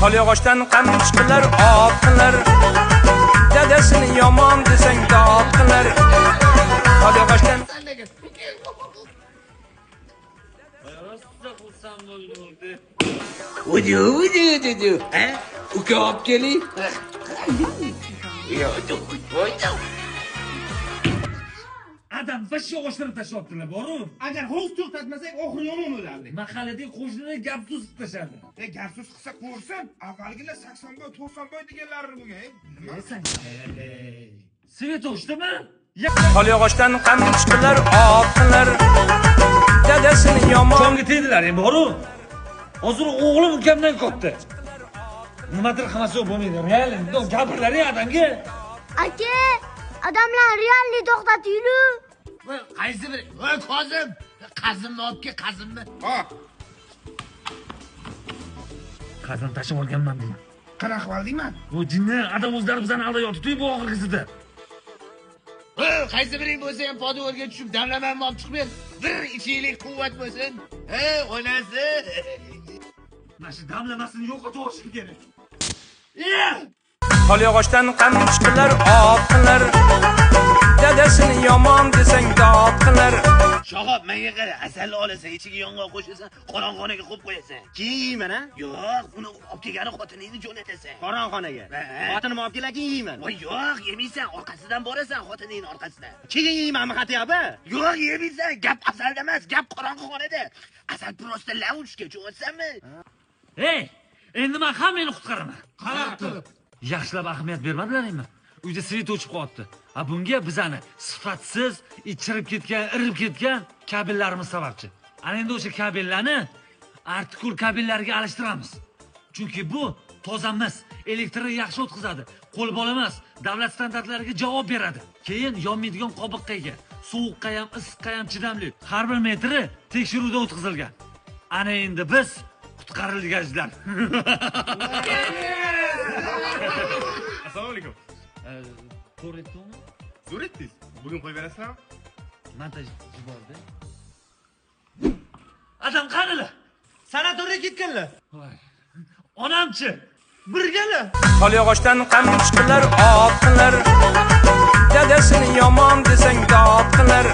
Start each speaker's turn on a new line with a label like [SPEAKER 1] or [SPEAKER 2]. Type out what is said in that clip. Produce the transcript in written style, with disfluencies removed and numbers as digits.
[SPEAKER 1] Tol yog'ochdan qamchi qilar, ot qilar. Dadasini yomon desang, dod qilar. Tol yog'ochdan
[SPEAKER 2] Rosa xursand bo'ldim.
[SPEAKER 3] Udu, udu, udu. Ha? Uka olib keling.
[SPEAKER 2] Adam bosh yog'ochlarni tashlayaptilar, boru.
[SPEAKER 4] Agar hovuz to'xtatmasak, oxiri yomon bo'lardi.
[SPEAKER 2] Mahalladagi qo'shnilar gap so'z tashladi.
[SPEAKER 4] E, gap so'z qilsa ko'rsin, avvalgilar 80 boy, 90 boy deganlari bo'lgan. Nima?
[SPEAKER 2] Sen Svet o'chdimi?
[SPEAKER 1] Tol yog'ochdan qamchi qilar, ot qilar. Dadasini yomon
[SPEAKER 2] Jonga tegdilar, boru. Hozir o'g'lim ukamdan katta. Nimadir qilmasa bo'lmaydi. Real, gapirlar adamga.
[SPEAKER 5] Aka, odamlar realni to'xtatinglu.
[SPEAKER 3] Qaysi biri? Voy Kozim, qazimni olib kel, qazimni.
[SPEAKER 4] Ha,
[SPEAKER 2] Qazim tashib olganman degan.
[SPEAKER 4] Qanaqa qildingman?
[SPEAKER 2] Bu jinni adam o'zlari bizani aldayotibdi bu oxirgisida.
[SPEAKER 3] Voy, qaysi biring bo'lsa ham podvorga tushib damlamamni olib chiqib ber. Bir ichinglik quvvat bo'lsin. Ha, onasi.
[SPEAKER 2] Mana shu damlamasini yo'qotib olishim kerak.
[SPEAKER 1] Tol yog'ochdan qamchi qilar, ot qilar. Dadasini yomon desang, dod qilar.
[SPEAKER 3] Shohob, menga qara, asalni olasan, ichiga yong'oq qo'shasan, qorong'onaga qo'yib qo'yasan.
[SPEAKER 6] Keyin yeyman, a?
[SPEAKER 3] Yo'q, uni olib kelgani xotiningni jo'natasan.
[SPEAKER 6] Qorong'onaga.
[SPEAKER 3] Ha.
[SPEAKER 6] Xotinim olib kelar, keyin yeyman.
[SPEAKER 3] Voy yo'q, yemaysan, orqasidan borasan, xotiningni orqasidan.
[SPEAKER 6] Keyin yeymanmi xatiyapti?
[SPEAKER 3] Yo'q, yemaysan, gap asalda emas, gap qorong'i xonada. Asal просто ловушка, tushunyapsanmi?
[SPEAKER 2] Ey, endi men hammangni qutqaraman.
[SPEAKER 4] Qanaqa qilib?
[SPEAKER 2] Yaxshilab ahamiyat bermadilaringmi? Uyda svet o'chib qolibdi. Ha, bunga bizani sifatsiz, ichirib ketgan, irib ketgan kabellarimiz sababchi. Ana endi o'sha kabellarni artikul kabellarga alishtiramiz. Chunki bu toza mis, elektrni yaxshi o'tkazadi, qo'l bola emas, davlat standartlariga javob beradi. Keyin yonmaydigan qobiqqa ega, sovuqqa ham, issiqqa ham chidamli. Har bir metri tekshiruvdan o'tkazilgan. Ana endi biz qutqarilganlar.
[SPEAKER 7] Assalomu alaykum.
[SPEAKER 2] To'g'ri aytdimmi?
[SPEAKER 7] Zo'r etdingiz. Bugun qo'yib berasizlarmi?
[SPEAKER 2] Montaj yubordi. Adam qanilar?
[SPEAKER 6] Sanatoriyga ketganlar.
[SPEAKER 2] Voy. Onamchi?
[SPEAKER 6] Birgalar.
[SPEAKER 1] Tol yog'ochdan qamchi qilar, ot qilar. Dadasini yomon desang, dod qilar.